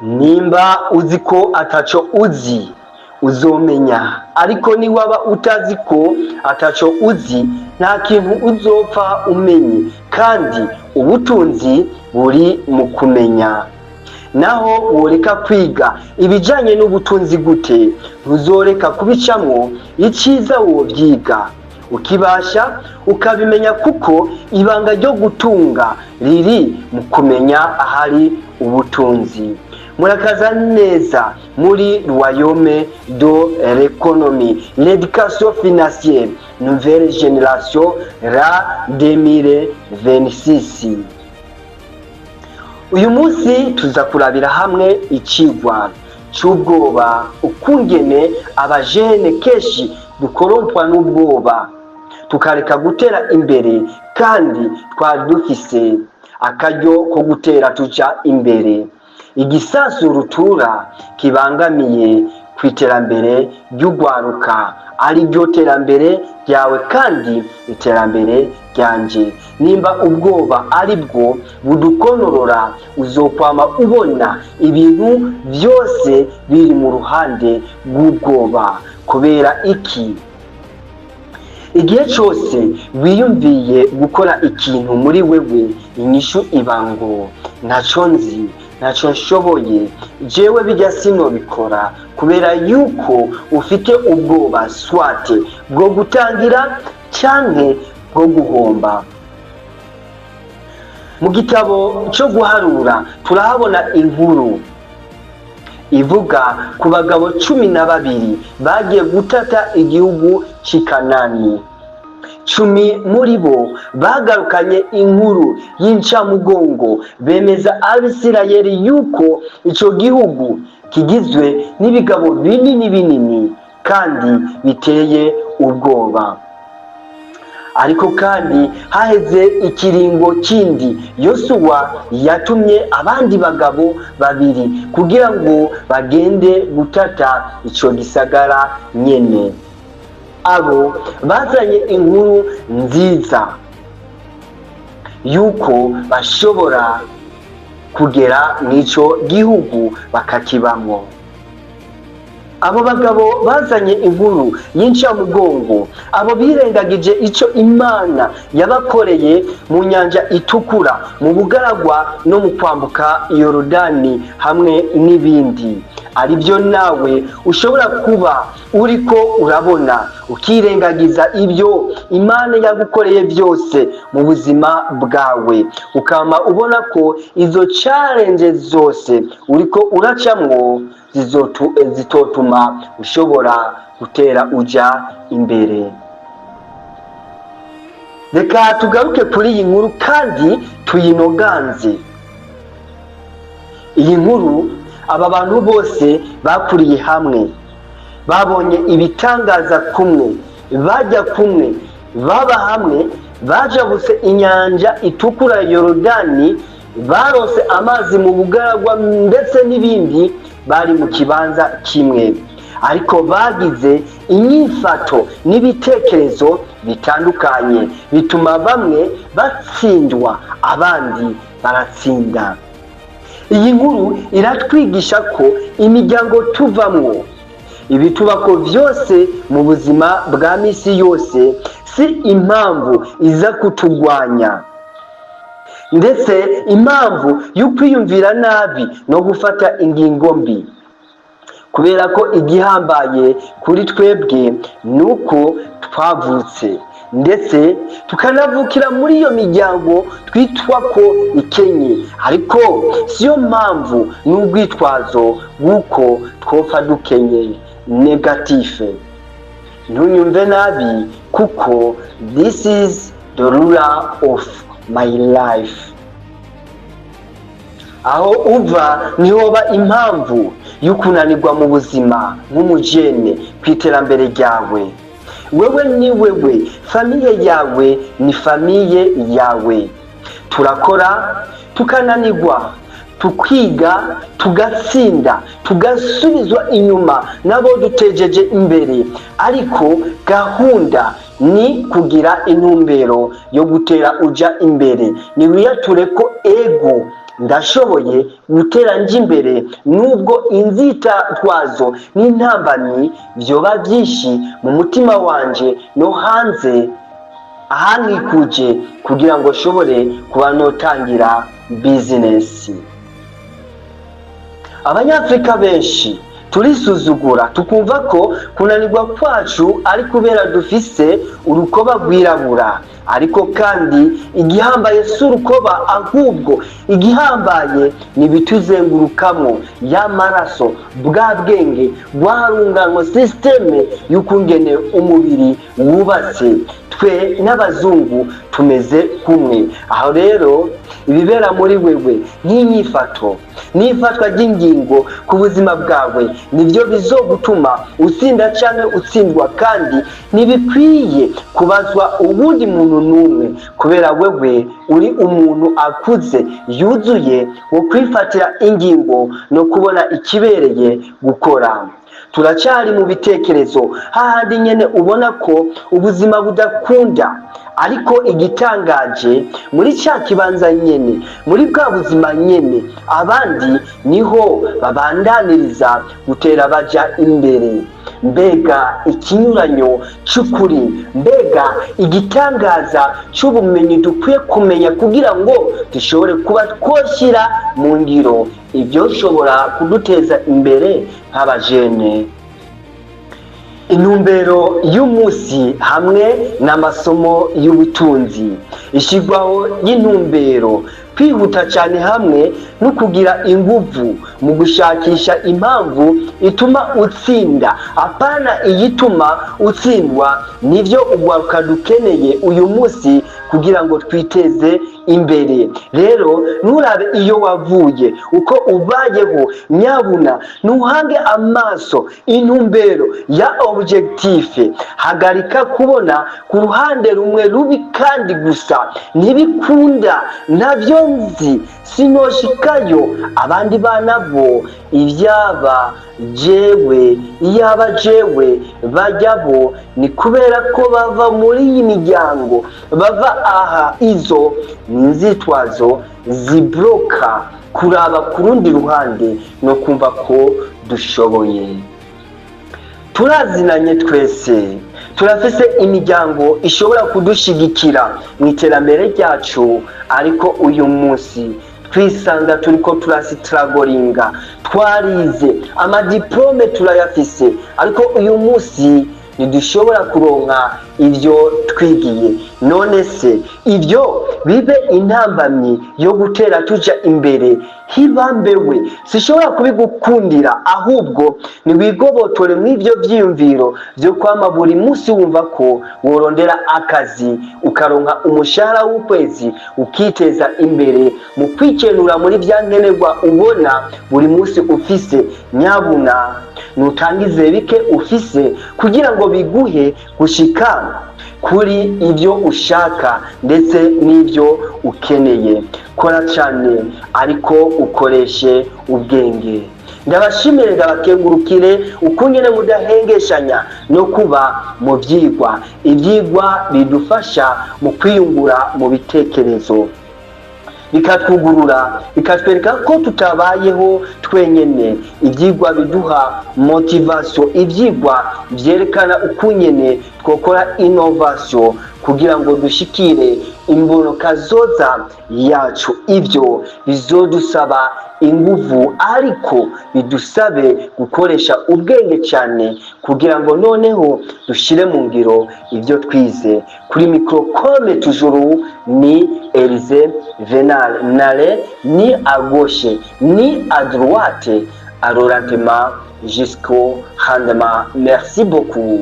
Nimba uzi ko ataco uzi, uzomenya, ariko niwaba utazi ko ataco uzi, nta kintu uzopfa umenye. Kandi ubutunzi buri mu kumenya. Naho woreka kwiga ibijanye n'ubutunzi gute, ntuzoreka kubicamwo. Iciza wovyiga ukibasha ukabimenya, kuko ibanga ryo gutunga riri mu kumenya ahari ubutunzi. Murakaza neza muri Royaume de l'économie, l'éducation financière, nouvelle génération, la 2026. Uyu munsi tuza kurabira hamwe icigwa c'ubwoba, ukungene abajene kenshi dukorompwa n'ubwoba tukareka gutera imbere kandi twari dufise akaryo ko gutera tuja imbere. Igisasu rutura kibangamiye ku iterambere ry'urwaruka, ari ryo terambere ryawe kandi iterambere ryanje. Nimba ubwoba ari bwo budukonorora, uzokwama ubona ibintu byose biri mu ruhande rw'ubwoba. Kubera iki? Igihe cyose wiyumviye gukora ikintu, muri wewe inyishu iba ngo: "Ntaco nzi, ntacyo nshoboye, jewe bijya sinobikora", kubera yuko ufite ubwoba, soit bwo gutangira canke bwo guhomba. Mu gitabo cyo guharura turahabona inkuru ivuga ku bagabo 12 bagiye gutata igihugu cy'i Kanani. 10 muri bo bagarukanye inkuru y'incamugongo, bemeza Abisirayeli yuko ico gihugu kigizwe n'ibigabo binini binini kandi biteye ubwoba. Ariko kandi haheze ikiringo kindi, Yosuwa yatumye abandi bagabo babiri kugira ngo bagende gutata ico gisagara nyene. Abo bazanye inkuru nziza yuko bashobora kugera mw'ico gihugu bakakibamwo. Abo bagabo bazanye inkuru y'incamugongo, abo birengagije ico Imana yabakoreye mu Nyanja Itukura, mu bugaragwa no mu kwambuka Yorodani hamwe n'ibindi, aribyo nawe ushobora kuba uriko urabona, ukirengagiza ibyo Imana yagukoreye byose mu buzima bwawe, ukama ubona ko izo challenge zose uriko uracamwo zitotuma ushobora gutera uja imbere. Reka tugaruke kuri iyi nkuru kandi tuyinoganze. Iyi nkuru, aba bantu bose bakuriye hamwe, babonye ibitangaza kumwe, bajya kumwe, baba hamwe, bajabutse Inyanja Itukura, Yorodani, barose amazi mu bugaragwa ndetse n'ibindi, bari mu kibanza kimwe, ariko bagize inyifato n'ibitekerezo bitandukanye, bituma bamwe batsindwa, abandi baratsinda. Iyi nkuru iratwigisha ko imiryango tuvamwo, ibitubako byose mu buzima bwa misi yose, si impamvu iza kutugwanya, ndetse impamvu yo kwiyumvira nabi no gufata ingingo mbi, kubera ko igihambaye kuri twebwe ni uko twavutse, ndetse tukanavukira muri iyo miryango twitwa ko ikenye, ariko siyo mpamvu n'urwitwazo rw'uko twopfa dukenye. Négatif, ntunyumve nabi, kuko this is the ruler of my life. Aho uva nihoba impamvu yo kunanirwa mu buzima nk'umujene ku iterambere ryawe. Wewe ni wewe, famille yawe ni famille yawe. Turakora tukananirwa, tukiga tugatsinda, tugasubizwa inyuma nabo dutejeje imbere, ariko gahunda ni kugira intumbero yo gutera uja imbere. Ni wiyature ko ego. Ndashoboye gutera nja imbere nubwo inzitwazo n'intambamyi vyoba byinshi mu mutima wanje no hanze ahankikuje kugira ngo nshobore kuba notangira bizinesi. Abanyafurika benshi turisuzugura, tukumva ko kunanirwa kwacu ari kubera dufise urukoba rwirabura. Ariko kandi igihambaye si urukoba, ahubwo igihambaye ni ibituzengurukamo, y'amaraso, bwa bwenge, rwarunganwa, système y'ukungene umubiri wubatse. Twe n'abazungu tumeze kumwe. Aho rero ibibera muri wewe nk'inyifato n'ifatwa ry'ingingo ku buzima bwawe nibyo bizogutuma utsinda canke utsindwa, kandi ntibikwiye kubazwa uwundi muntu n'umwe, kubera wewe uri umuntu akuze yuzuye wo kwifatira ingingo no kubona ikibereye gukora. Turacyari mu bitekerezo hahandi nyene ubona ko ubuzima budakunda, ariko igitangaje, muri cya kibanza nyene, muri bwa buzima nyene, abandi niho babandaniriza gutera baja imbere. Mbega ikinyuranyo c'ukuri! Mbega igitangaza c'ubumenyi dukwiye kumenya kugira ngo dushobore kuba twoshyira mu ngiro ibyo bishobora kuduteza imbere nk'abajene. Intumbero y'umunsi hamwe n'amasomo y'ubutunzi: ishyirwaho y'intumbero, kwihuta cyane hamwe no kugira inguvu mu gushakisha impamvu ituma utsinda, apana iyituma utsindwa, nivyo ugwaruka dukeneye uyu munsi kugira ngo twiteze imbere. Rero nturabe iyo wavuye, uko ubayeho. Nyabuna ntuhange amaso intumbero ya objectif. Hagarika kubona ku ruhande rumwe rubi kandi gusa ntibikunda, ntabyo nzi, sinoshikayo, abandi bana bo, ibyaba jewe, iyaba jewe, bajya bo ni kubera ko bava muri iyi miryango, bava aha. Izo ni inzitwazo zibloka kuraba ku rundi ruhande no kumva ko dushoboye. Turazinanye twese, turafise imiryango ishobora kudushigikira mu iterambere ryacu, ariko uyu munsi twisanga turiko turasitaragoringa. Twarize, amadiplôme turayafise, ariko uyu munsi ntidushobora kuronka ibyo twigiye. None se ibyo bibe intambamyi yo gutera tuja imbere? Hibambewe, sishobora kubigukundira. Ahubwo niwigobotore mw'ibyo vyiyumviro vyo kwama buri munsi wumva ko worondera akazi, ukaronka umushahara w'ukwezi, ukiteza imbere mu kwikenura muri vya nkenerwa ubona buri munsi ufise. Nyabuna nutangize bike ufise kugira ngo biguhe gushika kuri ibyo ushaka ndetse n'ibyo ukeneye. Kora cyane ariko ukoreshe ubwenge. Ndabashimire, ndabakengurukire ukungene mudahengeshanya no kuba mu byigwa. Ibyigwa bidufasha mu kwiyungura mu bitekerezo, bikatwugurura, bikatwereka ko tutabayeho twenyene. Ibyigwa biduha motivation, ibyigwa byerekana ukunyene twokora innovation kugira ngo dushikire imbono kazoza yacu. Ibyo bizodusaba inguvu, ariko bidusabe gukoresha ubwenge cyane kugira ngo noneho dushire mu ngiro ibyo twize. Kuri micro, comme toujours, ni Elize Venal. N'allez ni à gauche ni à droite, allons lentement jusqu'au rendement. Merci beaucoup.